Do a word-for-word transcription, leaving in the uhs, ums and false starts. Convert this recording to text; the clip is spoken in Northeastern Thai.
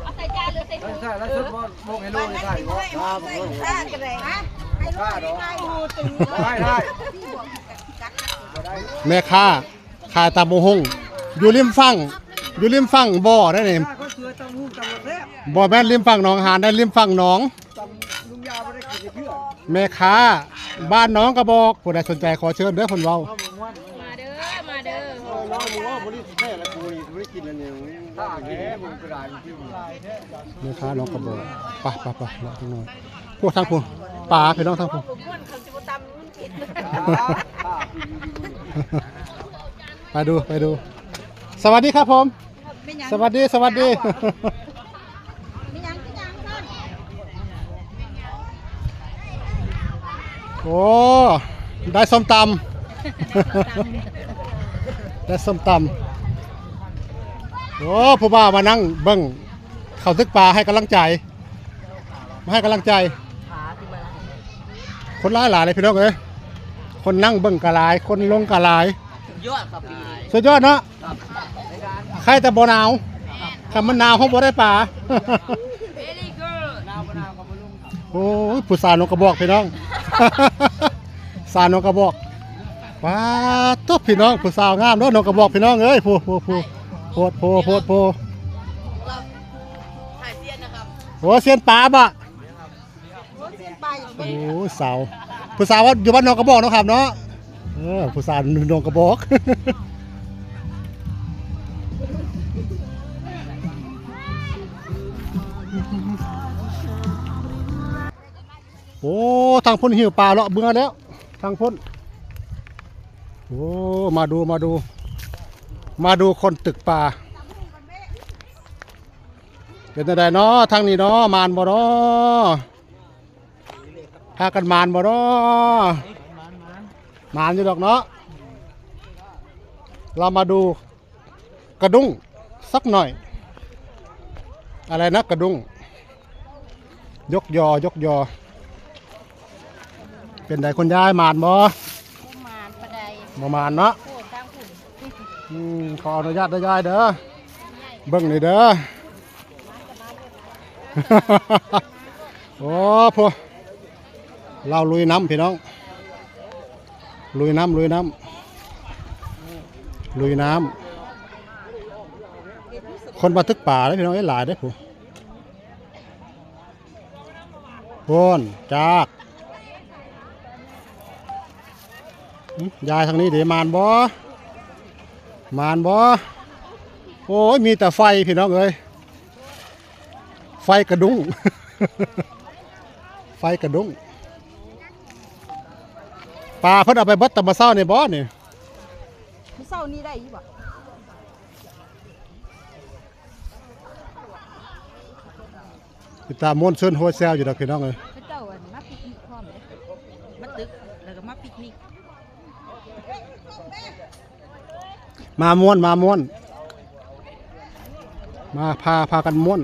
เอาใส่จานหรือใส่ถุง ใช่แล้วชุดมองให้ลูกนี่ถ่ายบ่ ใส่ผ้ากันเลยฮะ ผ้าเนาะ ให้ลูก ได้ได้ แม่ค้าขายตำบักหุ่งอยู่ริมฝั่งอยู่ริมฝั่งบ่อได้นี่ ผ้าเขาเสือตำหูตำแซ่บ บ่แม่นริมฝั่งหนองหานได้ริมฝั่งหนอง ตำลุงยาวไม่ได้กินเพื่อน แม่ค้าบ้านหนองกระบอกผู้ใดสนใจขอเชิญเด้อเพิ่นเว้า มาเด้อมาเด้อ น้องมึงว่าบริสุทธิ์แท้แล้วกูบริกินอันนี้ ผ้าแก่มันกระดาษที่มัน แม่ค้าหนองกระบอกไปไปไปเลาะทางโน้นพวกทางพวกปลาพี่น้องทางพวก ผมม่วนเขาจะตำมันกิน ไปดูไปดู สวัสดีครับผม ไม่ยัง สวัสดีสวัสดี ไม่ยังไม่ยังท่าน โอ้ได้ส้มตำ ได้ส้มตำโอ้ผู้บ่าวมานั่งเบิ่งเขาตึกปลาให้กำลังใจ มาให้กำลังใจ คนหลายหลายเลยพี่น้องเอ้ยคนนั่งเบิ่งกะหลาย คนลงกะหลาย สุดยอดครับปีนี้ สุดยอดเนาะใครแต่บ่หนาวคำมันหนาวเขาบ่ได้ปลา โอ้ยผู้สาวหนองกระบอกพี่น้อง สาวหนองกระบอกปาดตุ๊บพี่น้องผู้สาวงามเนาะหนองกระบอกพี่น้องเอ้ยผู้ผู้ผู้โพดโพโพดโพ ถ่ายเซียนนะครับ โอ้เซียนปลาบ่ะ โอ้เส้นไป โอ้สาวผู้สาวว่าอยู่บ้านหนองกระบอกเนาะครับเนาะเออผู้สาวหนองกระบอก โอ้ทางพุ่นหิวปลาเลาะเมือแล้วทางพุ่นโอ้มาดูมาดู มาดูคนตึกปลาเป็นจังไดเนาะทางนี้เนาะมานบ่เนาะพากันมานบ่เนาะมานอยู่ดอกเนาะเรามาดูกระดุ้งสักหน่อย อะไรนะกระดุ้ง ยกยอยกยอ เป็นไดคุณยายมานบ่ มานปะได บ่มานเนาะ โอ้ตั้งผุน อืมขออนุญาตเด้อยายเด้อเบิ่งนี่เด้อ โอ้พวกเราลุยน้ำพี่น้อง ลุยน้ำลุยน้ำลุยน้ำคนมาตึกป่าเลยพี่น้องเอ้ยหลายเด้อผู้ โพ่นจากหึยายทางนี้เดี๋ยวมานบ่มานบ่โอ้ยมีแต่ไฟพี่น้องเอ้ยไฟกระดุ้ง ไฟกระดุ้งปลาเพิ่นเอาไปเบิดแต่มาเช้านี่บ่นี่ ผู้เศร้านี่ได้ยี่บ่ ติดตามม่วนเชิญโฮเซลอยู่ดอกพี่น้องเอ้ย เขาเจ้าอันมาปิกนิกพร้อมเลยมาตึกแล้วก็มาปิกนิก มาม่วนมาม่วน มาพาพากันม่วน